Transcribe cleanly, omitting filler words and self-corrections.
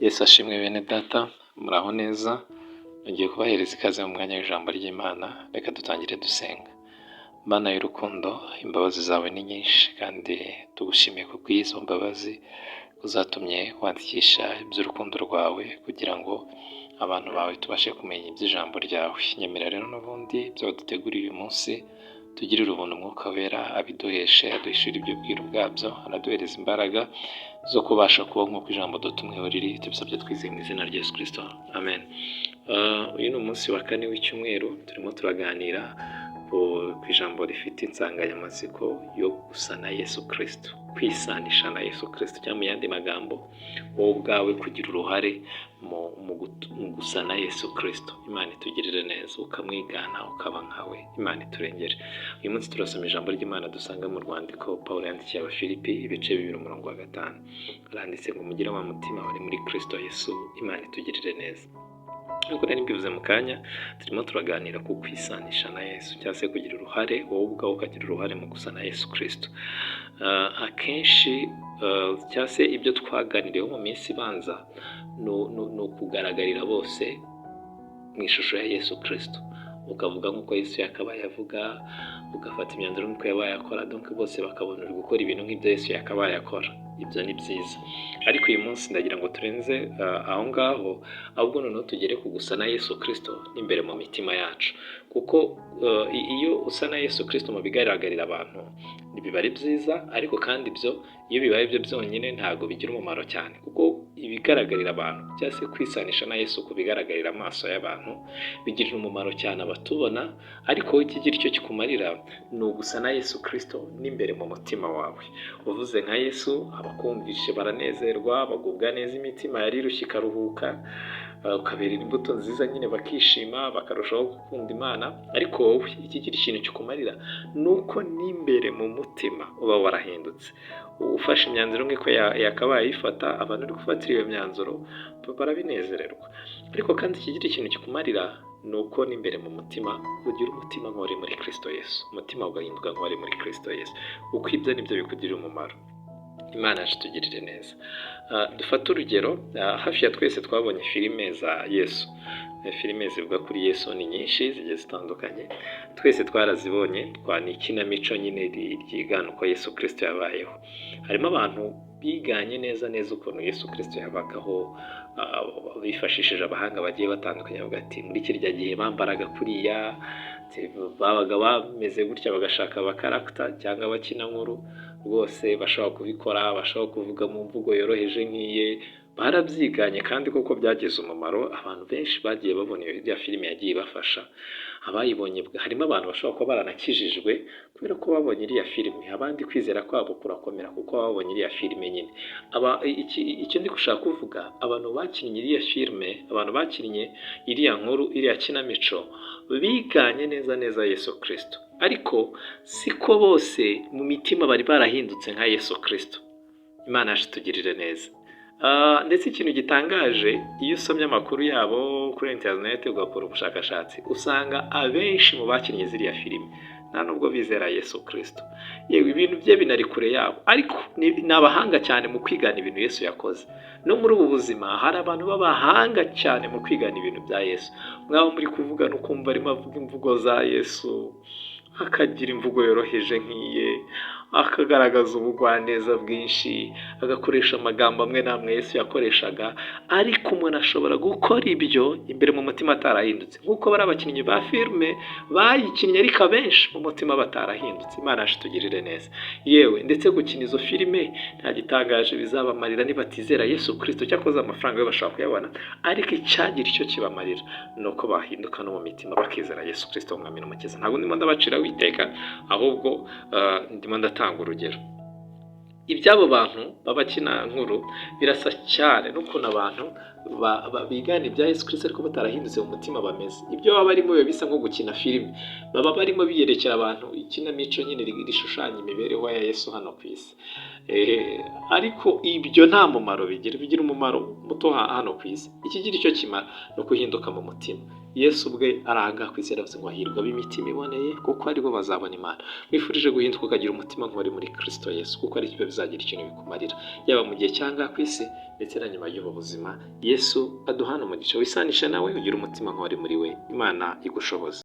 Yesu ashimwe bene data, muraho neza, nongeye kubahereza ikaze mu mwanya w'ijambo ry'Imana, reka dutangire dusenga. Mana y'urukundo, imbabazi zawe ni nyinshi kandi tugushimiye ku bw'izo mbabazi uzatumye wandikisha iby'urukundo rwawe kugira ngo abantu bawe tubashe kumenya iby'ijambo ryawe. Nyemera rero n'ubundi ibyo waduteguriye uyu munsi, tugirire ubuntu Umwuka Wera abiduheshe, aduhishurire ibyo bwiru bwabyo, anaduhereza imbaraga zo kubasha kubaho nk'uko ijambo dutumweho riri, tubisabye twizeye mu izina rya Yesu Kristo, amen. Uyu ni umunsi wa kane w'icyumweru, turimo turaganira ku ijambo rifite insanganyamatsiko yo gusa na Yesu Kristo, kwisanisha na Yesu Kristo, cyangwa mu yandi magambo, wowe ubwawe kugira uruhare mu gusa na Yesu Kristo. Imana itugirire neza, ukamwigana ukaba nkawe, Imana iturengere. Uyu munsi turasoma ijambo ry'Imana dusanga mu rwandiko Pawulo yandikiye Abafilipi, ibice 2, umurongo wa 5. Aranditse ngo: "Mugire wa mutima wari muri Kristo Yesu." Imana itugirire neza. Nk'uko nari mbivuze mu kanya, turimo turaganira ku kwisanisha na Yesu, cyangwa se kugira uruhare, wowe ubwawe ukagira uruhare mu gusa na Yesu Kristo. Akenshi cyangwa se ibyo twaganiriyeho mu minsi ibanza ni ukugaragarira bose mu ishusho ya Yesu Kristo, ukavuga nk'uko Yesu yakabaye avuga, ugafata imyanzuro nk'uko yabaye akora, donc bose bakabona uri gukora ibintu nk'ibyo Yesu yakabaye akora. Ibyo ni byiza, ariko uyu munsi ndagira ngo turenze aho ngaho, ahubwo noneho tugere ku gusa na Yesu Kristo n'imbere mu mitima yacu, kuko iyo usa na Yesu Kristo mu bigaragarira abantu biba ari byiza, ariko kandi ibyo iyo bibaye ibyo byonyine ntabwo bigira umumaro cyane, kuko ibigaragarira abantu cyangwa se kwisanisha na Yesu ku bigaragarira amaso y'abantu bigirira umumaro cyane abatubona, ariko wowe ikigira icyo kikumarira ni ugusa na Yesu Kristo n'imbere mu mutima wawe. Uvuze nka Yesu, abakumvishe baranezerwa, bagubwa neza, imitima yari irushye ikaruhuka, ukabera imbuto nziza nyine, bakishima, bakarushaho gukunda Imana. Ariko wowe ikigira ikintu kikumarira ni uko n'imbere mu mutima uba warahindutse, ufashe imyanzuro nk'uko yakabaye ayifata. Abantu uri gufatira iyo myanzuro barabinezererwa, ariko kandi ikigira ikintu kikumarira ni uko n'imbere mu mutima ugira umutima nk'uwari muri Kristo Yesu, umutima ugahinduka nk'uwari muri Kristo Yesu, kuko ibyo nibyo bikugirira umumaro. Imana yacu itugirire neza. Dufate urugero, hafi ya twese twabonye filime za Yesu. Filime zivuga kuri Yesu ni nyinshi zigiye zitandukanye, twese twarazibonye. Ni ikinamico nyine ryigana uko Yesu Kristo yabayeho. Harimo abantu biganye neza neza ukuntu Yesu Kristo yabagaho, bifashishije abahanga bagiye batandukanye, bavuga ati: "Muri kirya gihe bambaraga kuriya, babaga bameze gutya," bagashaka abacharacter cyangwa abakinankuru rwose bashobora kubikora, bashobora kuvuga mu mvugo yoroheje nk'iye. Barabyiganye kandi koko byagize umumaro. Abantu benshi bagiye babona iriya filime, yagiye ibafasha. Abayibonye harimo abantu bashobora kuba baranakijijwe kubera ko babonye iriya filime, abandi kwizera kwabo kurakomera kuko babonye iriya filime nyine. Icyo ndi gushaka kuvuga, abantu bakinnye iriya filime, abantu bakinnye iriya nkuru, iriya kinamico, biganye neza neza Yesu Kristo, ariko siko bose mu mitima bari barahindutse nka Yesu Kristo. Imana yacu itugirire neza. Ndetse ikintu gitangaje, iyo usomye amakuru yabo kuri interineti, ugakora ubushakashatsi, usanga abenshi mu bakinnye ziriya filime nta nubwo bizera Yesu Kirisito, yewe ibintu bye binari kure yabo, ariko ni abahanga cyane mu kwigana ibintu Yesu yakoze. No muri ubu buzima hari abantu b'abahanga cyane mu kwigana ibintu bya Yesu. Mwaba muri kuvugana ukumva arimo avuga imvugo za Yesu, akagira imvugo yoroheje nk'iye, akagaragaza ubugwaneza bwinshi, agakoresha amagambo amwe n'amwe Yesu yakoreshaga, ariko umuntu ashobora gukora ibyo imbere mu mutima atarahindutse, nk'uko bari abakinnyi ba filime bayikinnye, ariko abenshi mu mutima batarahindutse. Imana yacu itugirire neza. Yewe ndetse gukina izo filime nta gitangaje bizabamarira nibatizera Yesu Kirisito. Cyakoze amafaranga yo bashobora kuyabona, ariko icyagira icyo kibamarira ni uko bahinduka no mu mitima, bakizera Yesu Kirisito umwami n'umukiza. Ntabwo ndimo ndabacira witeka, ahubwo ndimo ndatanga urugero. Iby'abo bantu b'abakina nkuru birasa cyane n'ukuntu abantu bigana ibya Yesu Kirisito ariko batarahindutse mu mutima bameze. Ibyo baba barimo biba bisa nko gukina filime, baba barimo biyerekera abantu ikinamico nyine rishushanya imibereho ya Yesu hano ku isi, ariko ibyo nta mumaro bigira, bigira umumaro muto hano ku isi. Ikigira icyo kimara ni ukuhinduka mu mutima. Yesu ubwe aranga ku isi yaravuze ngo: "Hahirwa ab'imitima iboneye, kuko aribo bazabona Imana." Mwifurije guhinduka ukagira umutima nk'uwari muri Kirisito Yesu, kuko ari byo. bizagira ikintu bikumarira, yaba mu gihe cyangwa ku isi ndetse na nyuma y'ubu buzima. Yesu aduhana umugisha. Wisanisha nawe, ugire umutima nk'uwari muri we. Imana igushoboza.